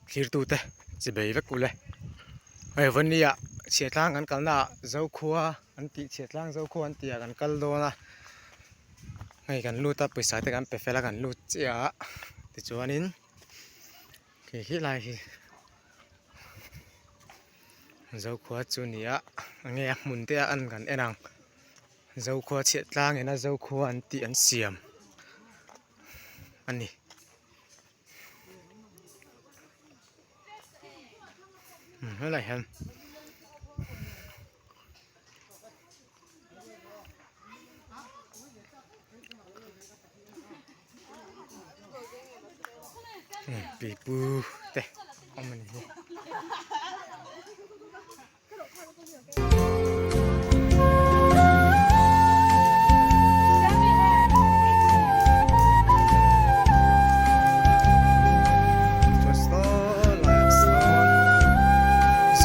Thirtute chi bei vek ule. Hei Vawnia chhiatlang kan kalna ah Zokhua an tih chhiatlang Zokhua an tih ah kan kal dawn a. Hei kan lut a pawisa te kan pe fel a kan lut chiah a tichuanin khi khi lai hi Zokhua chu ni a enge a hmun te a an kan en ang Zokhua chhiatlang ina Zokhua an tih an siam a ni. Helai hian pipu te awm a ni hi.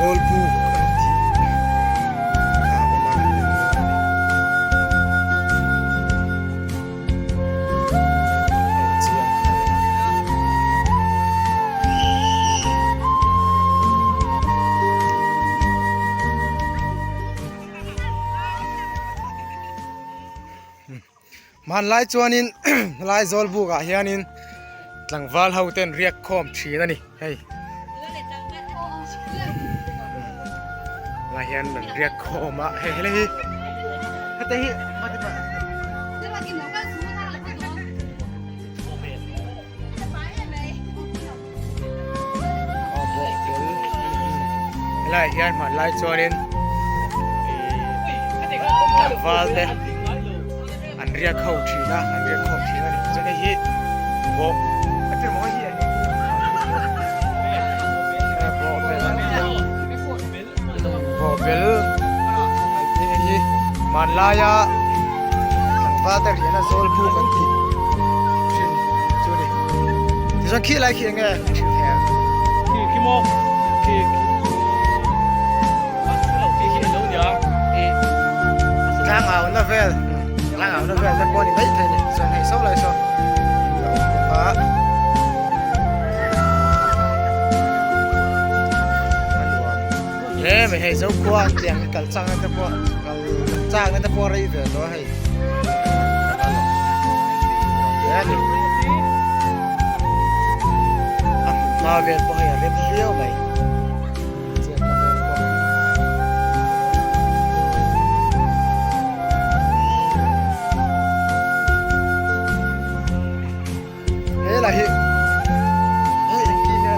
Zawlbuk an tih kha a awm a kan en dawn a ni. En chiang kha a ni. Hmanlai chuanin helai Zawlbuk ah hianin tlangval ho ten riak khawm thin a ni hei lai hian an riak khawm a hei helai hi hete hi helai hian hmanlai chuanin tlangval te an riak ho thin a an riak khawm thin a ni chuan hei hi bawh a ti maw hi bawh bel an ti a bawh bel an ti hei hi hmanlaia tlangval te riahna zawl buk an tih thin chu a ni tichuan khi lai khi enge thil her khi khi maw khi khi chu a chu lo khi khi alo nia e tlang au na vel tlang au na vel te pawh a ni mai thei a ni chuan hei saw lai saw in a awm bawk a. A nuam hle mai hei Zokhua an tih ang kal chakna te pawh kal chakna te pawh rei ve tawh a hei a nuam hle a ni a hma vel pawh hei a rem viau mai chetna vel pawh. He lah hi hei eng ki nge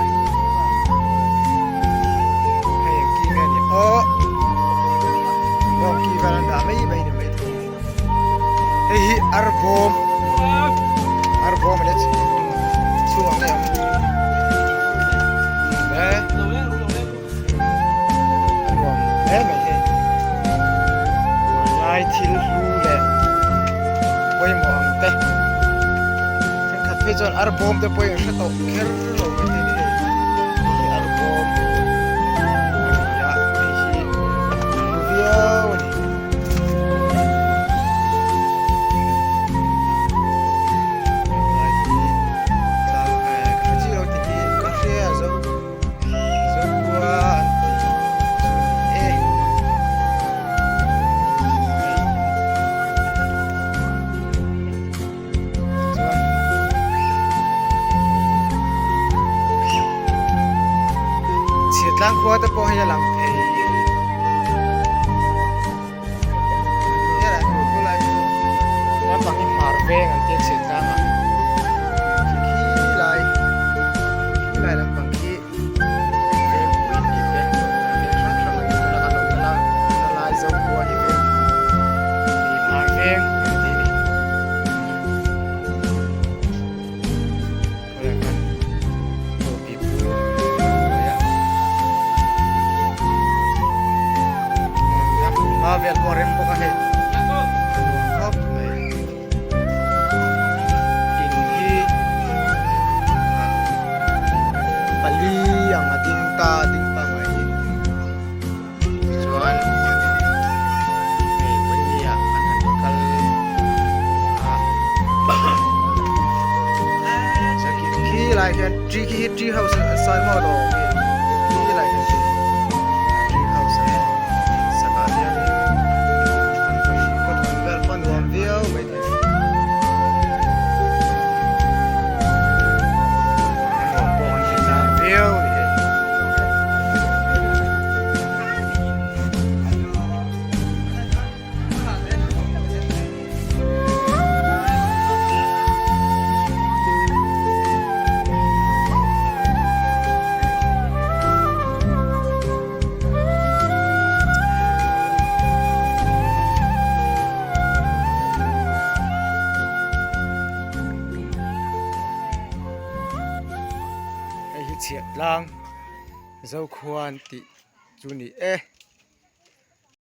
hei eng ki nge ni aw bawng ki vel an dah mai mai ni mai thei hei hi arbawm arbawm a ni chhungah nge awm e a nuam hle mai hei hmanlai thil hlu leh pawimawh ang te thenkhat phei chuan arbawm te pawhin hre tawh kher lo mai thei ni hei hei arbawm a ni a hei hi a hlu viau a ni. Helai hi tlang eh ka hre chiah lo tih hi ka hria zo. Zokhua an tih chu ni e. Hei. Chuan Chhiatlang khua te pawh hei a lang thei. Naupang hi hmar veng an tia chhiat tlang ah khi khi lai khi lai lampang khi veng pui tih te veng hrang hrang an tuna kan awmna la na lai Zokhua hi veng ih hmar veng an tih a ni. Hma vel pawh a rem bawk a hei a nuam khawp mai in hi pali ang a ding ta ding pangngai hi tichuan hei pahnih ah an han kal a chuan khi khi lai. Khilai khian tree khi hi tree house an sa emaw lo khi khilai khian tree tree house an sak ah hian an kawt hawn vel pawh a nuam viau mai thei a nuam pawh an ti tlang viau a ni hei. Hei hi chhiahtlang Zokhua an tih chu ni e.